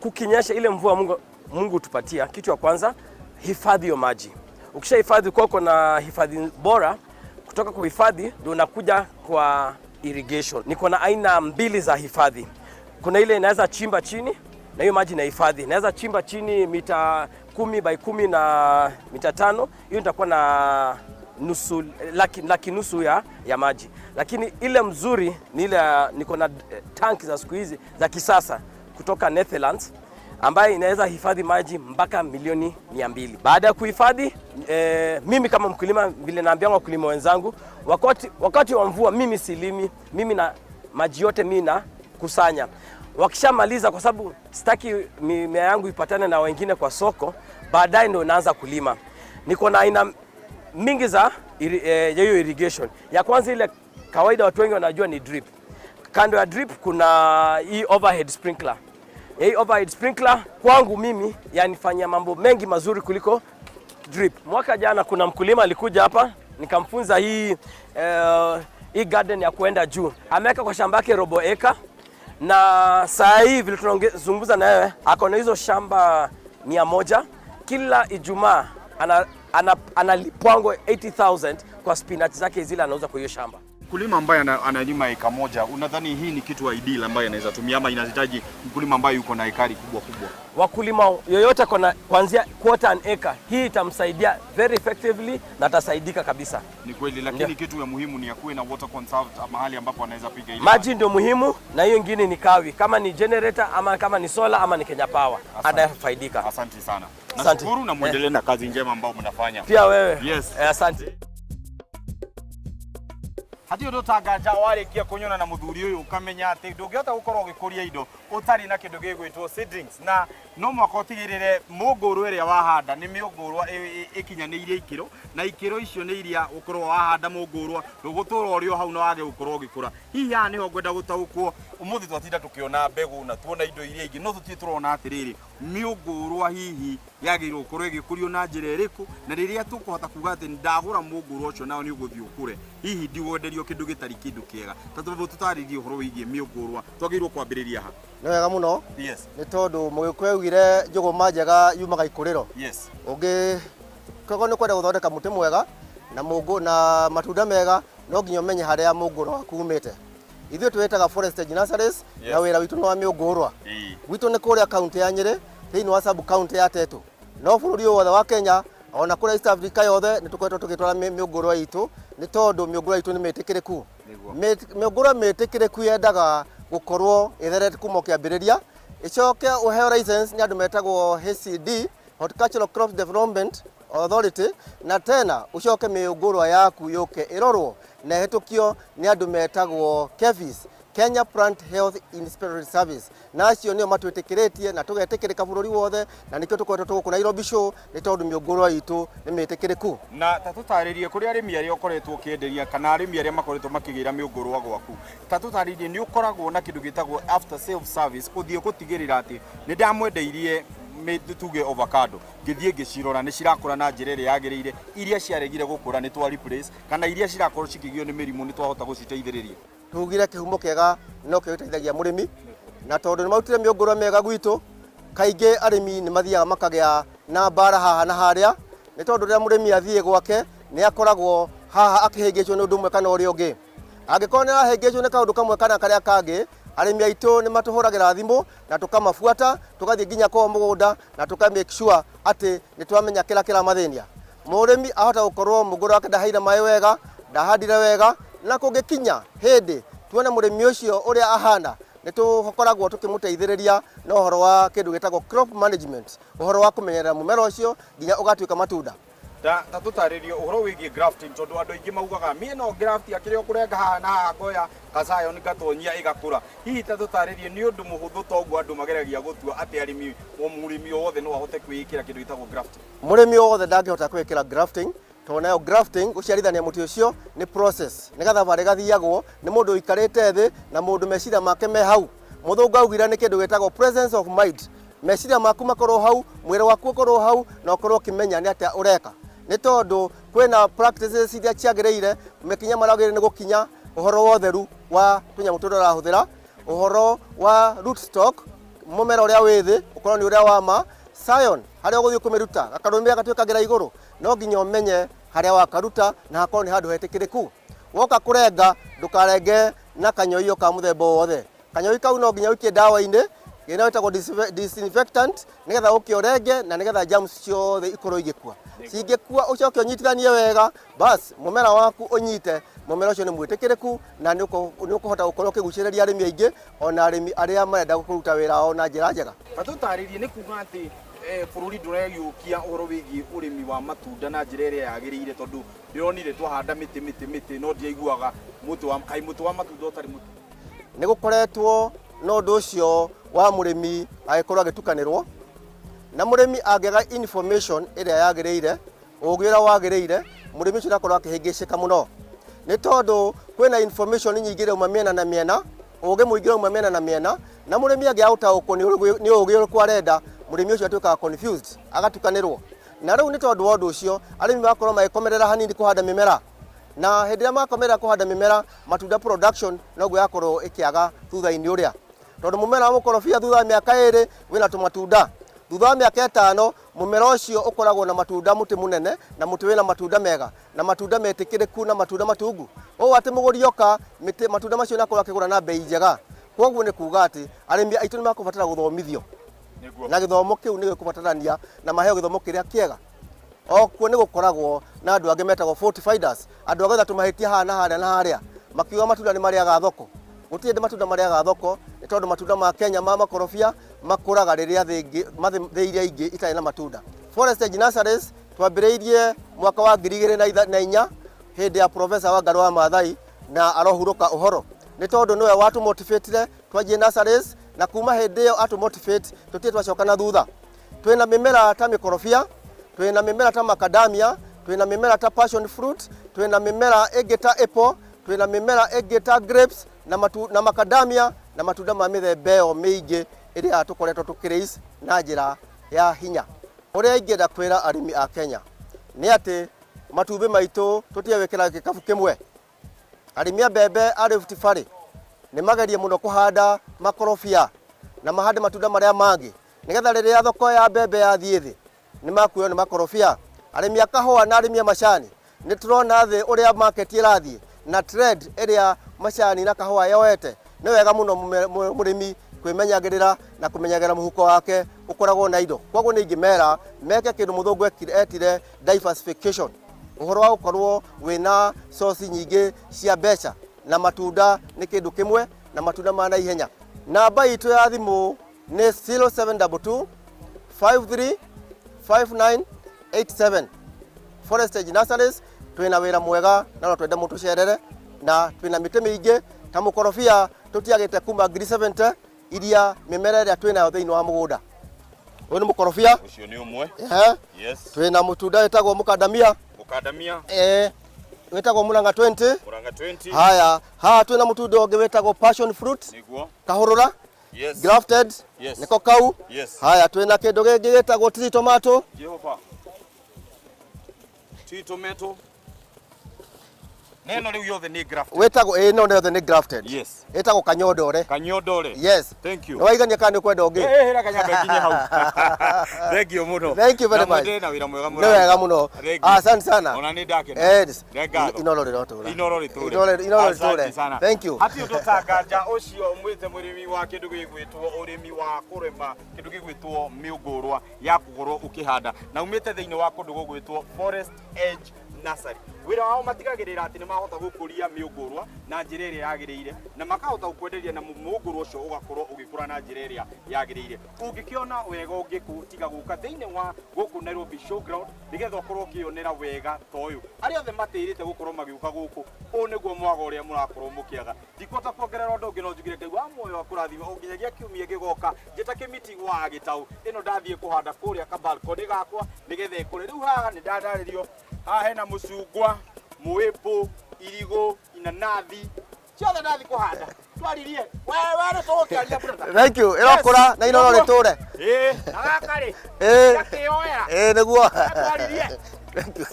Kukinyesha ile mvua Mungu tupatia, kitu ya kwanza hifadhi hiyo maji. Ukishahifadhi kwako na hifadhi bora, kutoka kwa hifadhi ndio unakuja kwa irrigation. Niko na aina mbili za hifadhi. Kuna ile inaweza chimba chini na hiyo maji inahifadhi. Naweza chimba chini mita 10 by 10 na mita 5, hiyo nitakuwa na nusu laki nusu ya maji. Lakini ile mzuri ni ile niko na tanki za siku hizi za kisasa kutoka Netherlands ambayo inaweza hifadhi maji mpaka milioni 200. Baada ya kuhifadhi mimi kama mkulima vile naambia wakulima wenzangu, wakati wa mvua mimi silimi, mimi na maji yote mimi na kusanya. Wakishamaliza, kwa sababu sitaki mimea yangu ipatane na wengine kwa soko, baadaye ndio naanza kulima. Niko na aina mingi za hiyo irrigation. Ya kwanza ile kawaida watu wengi wanajua ni drip. Kando ya drip kuna hii overhead sprinkler. Hii overhead sprinkler kwangu mimi yanifanyia mambo mengi mazuri kuliko drip. Mwaka jana kuna mkulima alikuja hapa nikamfunza hii garden ya kuenda juu. Ameweka kwa shamba yake robo eka na saa hii vile tunazungumza na wewe ako na hizo shamba 100. Kila Ijumaa analipwangwa 80,000 kwa spinach zake zile anauza kwa hiyo shamba. Mkulima ambaye analima eka 1, unadhani hii ni kitu ideal ambaye anaweza tumia ama inahitaji mkulima ambaye yuko na ekari kubwa kubwa? Wakulima yoyote kona kuanzia quarter an acre, hii itamsaidia very effectively na atasaidika kabisa. Ni kweli, lakini kitu ya muhimu ni akuwe na water conserved mahali ambapo anaweza piga ile Maji ndio muhimu, na hiyo ingine ni kawi, kama ni generator ama kama ni solar ama ni Kenya Power, anafaidika. Asante sana. Asante. Nashukuru na muendelee na kazi njema ambayo mnafanya. Pia wewe. Yes. Eh, asante. Hatirĩ ũndũ ũtanganja warĩkia kũnyona na mũthuri ũyũ ũkamenya atĩ ndũngĩhota gũkorwo ũgĩkũria indo ũtarĩ na kĩndũ gĩgwĩtwo seedlings, na no mũhaka ũtigĩrĩre mũngũrwa ĩrĩa wahanda nĩ mĩũngũrwa ĩkinyanĩirie ikĩro, na ikĩro icio nĩ iria ũkorwo wahanda mũngũrwa ndũgũtũra ũrĩ o hau na wage gũkorwo ũgĩkũra. Hihi haha nĩho ngwenda gũtaũkwo. Ũmũthĩ twatinda tũkĩona mbegũ na tuona indo iria ingĩ, no tũtirĩ tũrona atĩrĩrĩ, mĩũngũrwa hihi yagĩrĩirwo gũkorwo ĩgĩkũrio na njĩra ĩrĩkũ, na rĩrĩa tũkũhota kuga atĩ ndagũra mũngũrwa ũcio nao nĩ ũgũthiĩ ũkũre, hihi ndigwenderio kĩndũ gĩtarĩ kĩndũ kĩega. Ta tondũ tũtarĩrie ũhoro wĩgiĩ mĩũngũrwa, twagĩrĩirwo kwambĩrĩria ha? Nĩ wega mũno. Nĩ tondũ Mũgĩkũyũ augire njũgũma njega yumaga ikũrĩro. Ũngĩ koguo nĩ kwenda gũthondeka mũtĩ mwega na mũngũ na matunda mega, no nginya ũmenye harĩa mũngũrwa waku umĩte. Ithuĩ twĩtaga Forest Nurseries na wĩra witũ nĩ wa mĩũngũrwa. Gwitũ nĩ kũrĩa kaunti ya Nyĩrĩ, thĩinĩ wa sub county ya Tetu, no bũrũri ũyũ wothe wa Kenya ona kũrĩa East Africa yothe nĩ tũkoretwo tũgĩtwara mĩũngũrwa itũ, nĩ tondũ mĩũngũrwa itũ nĩ mĩtĩkĩrĩku. Mĩũngũrwa mĩtĩkĩrĩku yendaga gũkorwo ĩtherete kuma kĩambĩrĩria, ĩcoke ũheo license nĩ andũ metagwo HCD, Horticultural Crops Development Authority, na tena ũcoke mĩũngũrwa yaku yũke ĩrorwo na ĩhĩtũkio nĩ andũ metagwo KEPHIS, Kenya Plant Health Inspectorate Service, na acio nĩo matwĩtĩkĩrĩtie na tũgetĩkĩrĩka bũrũri wothe, na nĩkĩo tũkoretwo tũgũkũ Nairobi Show, nĩ tondũ mĩũngũrwa itũ nĩ mĩtĩkĩrĩku. Na ta tũtarĩrie kũrĩ arĩmi arĩa ũkoretwo ũkĩenderia kana arĩmi arĩa makoretwo makĩgĩra mĩũngũrwa gwaku, ta tũtarĩrie nĩ ũkoragwo na kĩndũ gĩtagwo after sales service, gũthiĩ gũtigĩrĩra atĩ nĩ ndamwendeirie tuge avocado, ngĩthiĩ ngĩcirora nĩ cirakũra na njĩra ĩrĩa yagĩrĩire, iria ciaregire gũkũra nĩ twa replace, kana iria cirakorwo cikĩgio nĩ mĩrimũ nĩ twahota gũciteithĩrĩria? Tugire kĩhumo kĩega no kĩo gĩteithagia mũrĩmi, na tondũ nĩ marutire mĩũngũrwa mĩega gwitũ, kaingĩ arĩmi nĩ mathiaga makagĩa na mbara haha na harĩa, nĩ tondũ rĩrĩa mũrĩmi athiĩ gwake nĩ akoragwo haha akĩhĩngĩcwo nĩ ũndũ ũmwe kana ũrĩa ũngĩ. Angĩkorwo nĩ arahĩngĩcwo nĩ kaũndũ kamwe kana karĩa kangĩ, arĩmi aitũ nĩ matũhũragĩra thimũ na tũkamabuata, tũgathiĩ nginya kwao mũgũnda na tũka make sure atĩ nĩ twamenya kĩrĩa kĩramathĩnia. Mũrĩmi ahota gũkorwo mũgũnda wake ndaheire maĩ wega, ndahandire wega, na kũngĩkinya hĩndĩ tuone mũrĩmi ũcio ũrĩa ahana, nĩ tũkoragwo tũkĩmũteithĩrĩria na ũhoro wa kĩndũ gĩtagwo crop management, ũhoro wa kũmenyerera mũmera ũcio nginya ũgatuĩka matunda. Ta tũtarĩrie ũhoro wĩgiĩ grafting, tondũ andũ aingĩ maugaga mie no graft akĩrĩ o kũrenga haha na haha, ngoya kacayo ngatonyia ĩgakũra. Hihi ta tũtarĩrie nĩ ũndũ mũhũthũ toguo andũ mageragia gũtua atĩ arĩmi o mũrĩmi o wothe no ahote kwĩĩkĩra kĩndũ gĩtagwo grafting? Mũrĩmi o wothe ndangĩhota kwĩkĩra grafting, tondũ nayo grafting, gũciarithania mũtĩ ũcio, nĩ process, nĩ gathabarĩ gathiagwo nĩ mũndũ ũikarĩte thĩ na mũndũ meciria make me hau. Mũthũngũ augire nĩ kĩndũ gĩtagwo presence of mind, meciria maku makorwo hau, mwĩrĩ waku ũkorwo hau, na ũkorwo ũkĩmenya nĩ atĩa ũreka, nĩ tondũ kwĩna practices iria ciagĩrĩire, makinya marĩa wagĩrĩire nĩ gũkinya, ũhoro wa ũtheru wa tũnyamũ tũrĩa ũrahũthĩra, ũhoro wa root stock. Mũmera ũrĩa wĩ thĩ ũkorwo nĩ ũrĩa wa ma. Scion harĩa ũgũthiĩ kũmĩruta, gakarũmĩrĩra gatuĩkagĩra igũrũ, no nginya ũmenye harĩa wakaruta na hakorwo nĩ handũ hetĩkĩrĩku. Woka kũrenga, ndũkarenge na kanyoiyo ka mũthemba o wothe. Kanyoi kau no nginya ũikie ndawa-inĩ ĩrĩa ĩtagwo disinfectant, nĩgetha ũke ũrenge na nĩgetha germs ciothe ikorwo igĩkua. Cingĩkua ũcoke ũnyitithanie wega, bas mũmera waku ũnyite, mũmera ũcio nĩ mwĩtĩkĩrĩku na nĩ ũkũhota gũkorwo ũkĩgucĩrĩria arĩmi aingĩ ona arĩmi arĩa marenda kũruta wĩra wao na njĩra njega. Ta tũtarĩrie, nĩ kuga atĩ bũrũri ndũreyũkia ũhoro wĩgiĩ ũrĩmi wa matunda na njĩra ĩrĩa yagĩrĩire, tondũ ndĩronire twahanda mĩtĩ mĩtĩ mĩtĩ, no ndiaiguaga mũtĩ wa kaĩ mũtĩ wa matunda ũtarĩ mũtĩ. Nĩ gũkoretwo na ũndũ ũcio wa mũrĩmi agĩkorwo agĩtukanĩrwo, na mũrĩmi angĩaga information ĩrĩa yagĩrĩire, ũgĩ ũrĩa wagĩrĩire, mũrĩmi ũcio ndakorwo akĩhĩngĩcĩka mũno, nĩ tondũ kwĩna information nyingĩ irauma mĩena na mĩena, ũgĩ mũingĩ ũrauma mĩena na mĩena, na mũrĩmi angĩaga gũtaũkwo nĩ ũgĩ ũrĩkũ arenda, mũrĩmi ũcio atuĩkaga confused, agatukanĩrwo. Na rĩu nĩ tondũ wa ũndũ ũcio, arĩmi magakorwo magĩkomerera hanini kũhanda mĩmera, na hĩndĩ ĩrĩa makomerera kũhanda mĩmera, matunda production noguo yakorwo ĩkĩaga thutha-inĩ ũrĩa, tondũ mũmera wa mũkorobia thutha wa mĩaka 2 wĩna tũmatunda, thutha wa mĩaka 5 mũmera ũcio ũkoragwo na matunda, mũtĩ mũnene na mũtĩ wĩna matunda mega na matunda metĩkĩrĩku na matunda matungu, ũũ atĩ mũgũri oka mĩtĩ matunda macio nĩakorwo akĩgũra na bei njega. Koguo nĩ kuga atĩ arĩmi aitũ nĩ makũbatara gũthomithio, na gĩthomo kĩu nĩ gĩkũbatarania na maheo gĩthomo kĩrĩa kĩega. Okuo nĩ gũkoragwo na andũ angĩ metagwo fault finders, andũ a gwetha tũmahĩtia haha na harĩa na harĩa, makiuga matunda nĩ marĩaga thoko. Gũtirĩ hĩndĩ matunda marĩaga thoko, nĩ tondũ matunda ma Kenya ma makorobia makũraga rĩrĩa thĩ iria ingĩ itarĩ na matunda. Forest Edge Nurseries twambĩrĩirie mwaka wa 2004 hĩndĩ ya Professor Wangarĩ wa Maathai, na arohurũka ũhoro, nĩ tondũ nĩwe watũmotivatire twanjie nurseries, na kuma hĩndĩ ĩyo atũmotivate tũtirĩ twacoka na thutha. Twĩna mĩmera ta mĩkorobia, twĩna mĩmera ta macadamia, twĩna mĩmera ta passion fruit, twĩna mĩmera ĩngĩ ta apple, twĩna mĩmera ĩngĩ ta grapes na, na macadamia na matunda ma mĩthemba ĩyo mĩingĩ ĩrĩa tũkoretwo tũkĩraise na njĩra ya hinya. Ũrĩa ingĩenda kwĩra arĩmi a Kenya nĩ atĩ matumbĩ maitũ tũtige gwĩkĩra gĩkabu kĩmwe. Arĩmi a mbembe a Rift Valley nĩ magerie mũno kũhanda makorobia na mahande matunda marĩa mangĩ, nĩgetha rĩrĩa thoko ya mbembe yathiĩ thĩ nĩ makuoyo nĩ makorobia. Arĩmi a kahũa na arĩmi a macani, nĩ tũrona thĩ ũrĩa market ĩrathiĩ na trend ĩrĩa macani na kahũa yoete. Nĩ wega mũno mũrĩmi kwĩmenyagĩrĩra na kũmenyagĩrĩra mũhuko wake ũkoragwo na indo. Koguo nĩ ingĩmera meke kĩndũ mũthũngũ etire diversification, ũhoro wa gũkorwo wĩna source nyingĩ cia mbeca, na matunda nĩ kĩndũ kĩmwe na matunda ma naihenya. Namba itũ ya thimũ nĩ 0722 53 5987. Forest Edge Nurseries twĩna wĩra mwega na no twende mũtũcerere, na twĩna mĩtĩ mĩingĩ ta mũkorobia tũtiagĩte kuma 70,000 iria mĩmera ĩrĩa twĩnayo thĩinĩ wa mũgũnda. Ũyũ nĩ mũkorobia. Ũcio nĩ ũmwe. Ehe. Yes. Twĩna mũtunda wĩtagwo mũkandamia. Mũkandamia. Wĩtagwo mũranga 20. Mũranga 20. Haya, haha twĩna mũtunda ũngĩ wĩtagwo passion fruit. Nĩguo. Kahũrũra. Yes. Grafted. Yes. Nĩko kau. Yes. Haya, twĩna kĩndũ gĩngĩ gĩtagwo tree tomato. Jehova. Tree tomato. Neno rĩu yothe nĩ grafted. Wĩtagwo, ĩno yothe nĩ grafted. Yes. Ĩtagwo kanyondore. Kanyondore. Yes. Thank you. Nĩ waigania kana nĩ ũkwenda ũngĩ? Hĩra kanyambe nginye hau. Thank you mũno. Thank you very Na much. mwende na wĩra mwega mũno. Nĩ wega mũno. Thank you. Asante sana. Ona nĩ ndakena. Nĩ ngatho. Inoro rĩrotũra. Inoro rĩtũre. Inoro Asante rĩtũre. sana. Thank you. Hatirĩ ũndũ ũtanganja ũcio mwĩte mũrĩmi wa kĩndũ gĩgwĩtwo ũrĩmi wa kũrĩma kĩndũ gĩgwĩtwo mĩũngũrwa ya kũgũrwo ũkĩhanda, na umĩte thĩinĩ wa kũndũ gũgwĩtwo Forest Edge Nursery. Wĩra wao matigagĩrĩra atĩ nĩ mahota gũkũria mĩũngũrwa na njĩra ĩrĩa yagĩrĩire, na makahota gũkwenderia na mũũngũrwa ũcio ũgakorwo ũgĩkũra na njĩra ĩrĩa yagĩrĩire. Ũngĩkĩona wega ũngĩkũ tiga gũka thĩinĩ wa gũkũ Nairobi Showground nĩgetha ũkorwo ũkĩonera wega ta ũyũ. Arĩa othe matĩrĩte gũkorwo magĩũka gũkũ, ũũ nĩguo mwaga ũrĩa mũrakorwo mũkĩaga. Ndikũhota kuongerera ũndũ ũngĩ, no njugire Ngai wa muoyo akũrathime o nginyagia kiumia gĩgoka. Njĩta kĩmiti wa gĩtaũ ĩno ndathiĩ kũhanda kũrĩa kabalkoni gakwa nĩgetha ĩkũre. Rĩu haha nĩ ndatarĩrio, haha hena mũcungwa, mũĩpũ, irigũ, inanathi, ciothe ndathiĩ kũhanda. Twaririe. We we nĩ tũgũkĩaria brother. Thank you. Ĩrokũra na inoro rĩtũre. Ĩĩ, na gaka rĩ. Ĩĩ. Gakĩoera. Ĩĩ nĩguo. Twaririe. Thank you.